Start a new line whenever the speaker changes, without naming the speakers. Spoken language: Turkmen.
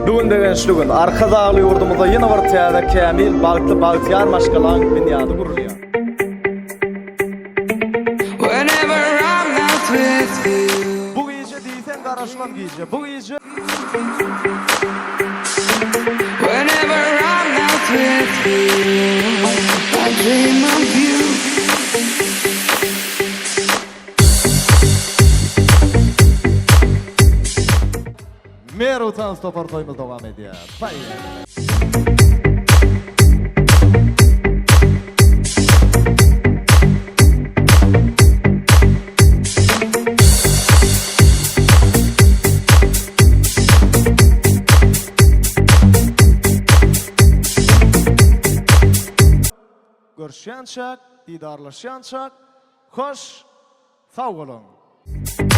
Bu gün begençli gün. Arkadagly ýurdumyzda ýene bir täze kämil, bagtly, bagtyýar maşgalaň binýady gurulýar. Bu gije diýseň garaşylan gije. Bu gije Merw tans topar toýumyz dowam edýär. Görüşýänçäk, didarlaşýançak, hoş sag boluň!